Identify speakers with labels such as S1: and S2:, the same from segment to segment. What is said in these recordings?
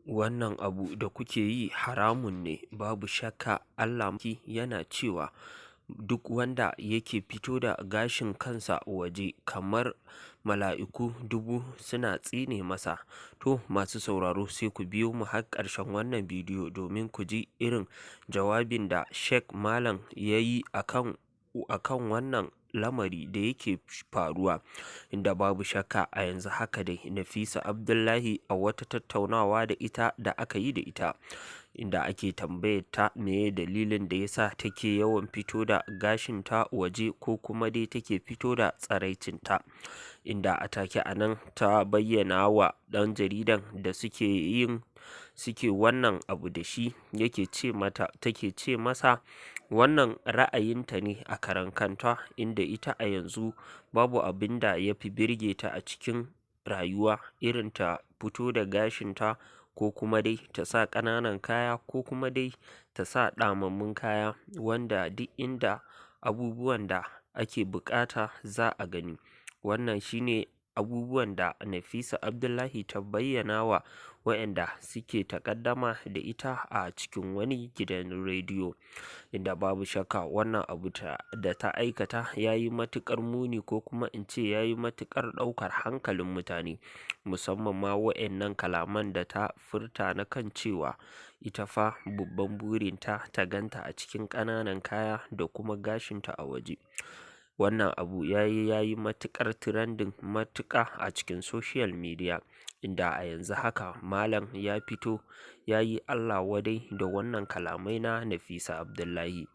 S1: Wannan abu da kuke yi haramun ne. Babu shakka Allah yana cewa duk wanda yake fito da gashin kansa waje, kamar mala'iku 1000 suna tsine masa. To, masu sauraro, sai ku biyo mu har ƙarshen wannan bidiyo domin ku ji irin jawabin da Sheikh Malam ya yi akan wannan lamari da yake faruwa, inda babu shakka a yanzu haka dai Nafisa Abdullahi, a wata tattaunawa da ita da aka yi da ita, inda ake tambayar ta meye dalilin da yasa take yawan fito da gashinta waje, ko kuma dai take fito da tsaraicinta, inda a take a nan ta bayyana wa ɗan jaridan da suke wannan abu da shi, yake ce mata, take ce masa wannan ra'ayinta ne a karan kanta, inda ita a yanzu babu abin da ya fi birge ta a cikin rayuwa irin ta fito da gashinta, ko kuma dai ta sa ƙananan kaya, ko kuma dai ta sa ɗamammun kaya, wanda duk inda abubuwan da ake buƙata za a gani. Wannan shine abubuwan da Nafisa Abdullahi ta bayyana wa waɗanda suke taƙaddama da ita a cikin wani gidan rediyo, inda babu shakka wannan abu da ta aikata ya yi matuƙar muni, ko kuma in ce ya yi matuƙar ɗaukar hankalin mutane, musamman ma waɗannan kalaman da ta furta na kan cewa ita fa babban burinta ta ganta a cikin ƙananan kaya da kuma gashinta a waje. Wannan abu ya yi matuƙar trending matuƙa a cikin social media, inda a yanzu haka Malam ya fito ya yi Allah wadai da wannan kalamai na Nafisa Abdullahi.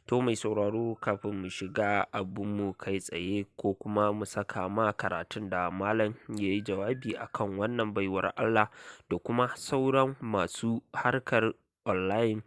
S1: To, mai sauraro, kafin mu shiga abunmu kai tsaye, ko kuma mu saka ma karatun da Malam ya yi jawabi akan wannan baiwar Allah da kuma sauran masu harkar online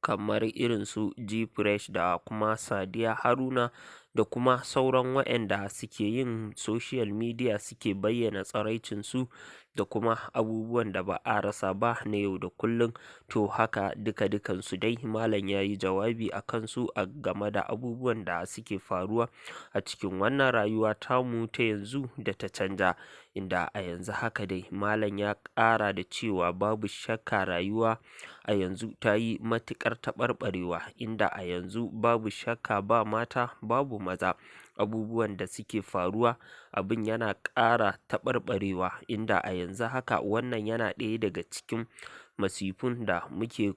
S1: kamar irin su Gfresh da kuma Sadiya Haruna da kuma sauran waɗanda suke yin social media, suke bayyana tsaraicinsu da kuma abubuwan da ba a rasa ba na yau da kullum. To, haka duka dukansu dai Malam ya yi jawabi a kansu a game da abubuwan da suke faruwa a cikin wannan rayuwa tamu ta yanzu da ta canja, inda a yanzu haka dai Malam ya ƙara da cewa babu shakka rayuwa a yanzu ta yi matuƙar taɓarɓarewa, inda a yanzu babu shakka ba mata babu maza. Abubuwan da suke faruwa, abin yana ƙara taɓarɓarewa, inda a yanzu haka wannan yana ɗaya daga cikin masifun da muke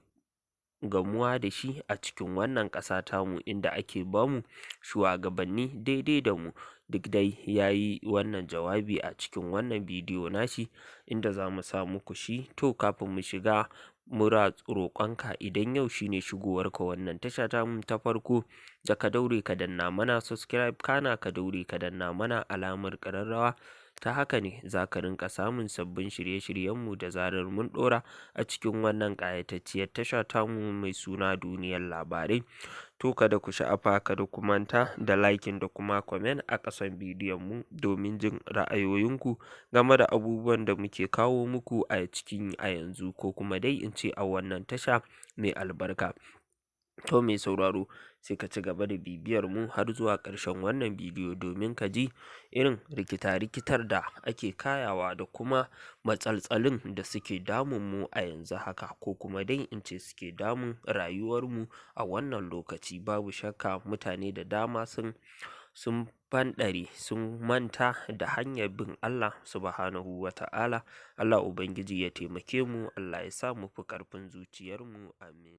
S1: gamuwa da shi a cikin wannan ƙasa tamu, inda ake bamu shuwagabanni daidai da mu. Duk dai ya yi wannan jawabi a cikin wannan bidiyo nashi, inda za mu sa muku shi. To, kafin mu shiga, mura roƙonka, idan yau shine shigowarka wannan tasha tamu ta farko, da ka daure ka danna mana subscribe, kana ka daure ka danna mana alamar ƙararrawa. Ta haka ne za ka rinƙa samun sabbin shirye-shiryenmu da zarar mun ɗora a cikin wannan ƙayatacciyar tasha tamu mai suna Duniyar Labarai. To, kada ku sha'afa, kada ku manta da liking da kuma comment a ƙasan bidiyon mu domin jin ra'ayoyinku game da abubuwan da muke kawo muku a cikin a yanzu, ko kuma dai in ce a wannan tasha mai albarka. To, mai sauraro, sai ka ci gaba da bibiyar mu har zuwa ƙarshen wannan bidiyo domin ka ji irin rikita-rikitar da ake kayawa da kuma matsaltsalin da suke damun mu a yanzu haka, ko kuma dai in ce suke damun rayuwar mu a wannan lokaci. Babu shakka mutane da dama sun fanɗare, sun manta da hanyar bin Allah Subhanahu wa ta'ala. Allah Ubangiji ya taimake mu, Allah ya sa mu fi ƙarfin zuciyarmu, amin.